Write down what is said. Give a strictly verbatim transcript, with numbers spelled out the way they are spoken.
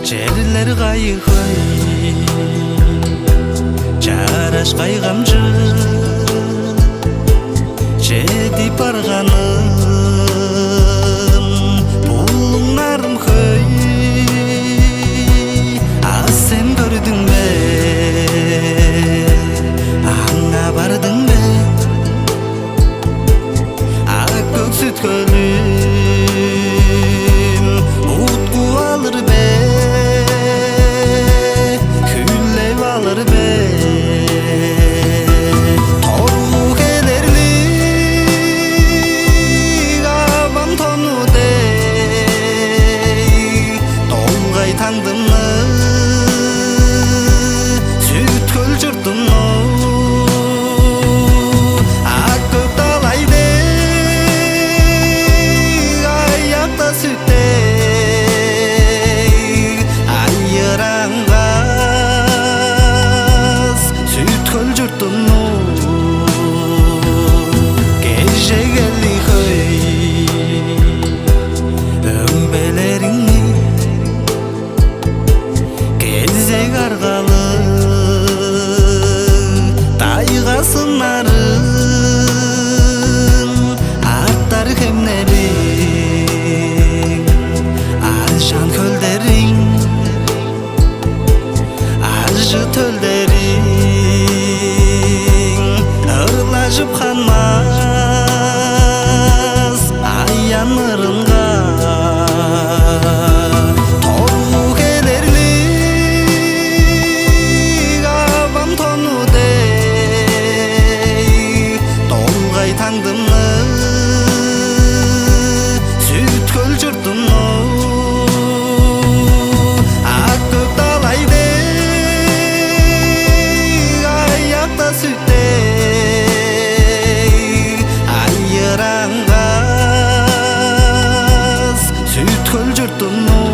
Черлер кайы хөй, чараш кайгамчык, чедип барганым булуңнарым хөй. А сен көрдүң бе, аңаа бардың бе? Ак-көк Сүт-Хөлүм уткуп алыр бе, хүлээп алыр бе? Торгу хелерлиг авам тону дег, долгай таңдымны, Сүт-Хөл чуртумну, ак-көк далай дег, аяк-даа сүт дег айыраңгас, Сүт-Хөл чуртумну, кежегели хөй өңбелериңни, кезек аргалыг тайга-сыннарың, артар хемнериң, аршаан хөлдериң, ажы-төлдериң ырлажып ханмас аян ырынга. Торгу хелерлиг авам тону дег, долгай таңдымны, Сүт-Хөл чуртумну, ак-көк далай дег, аяк-даа сүт дег айыраңгас, Сүт-Хөл чуртумну,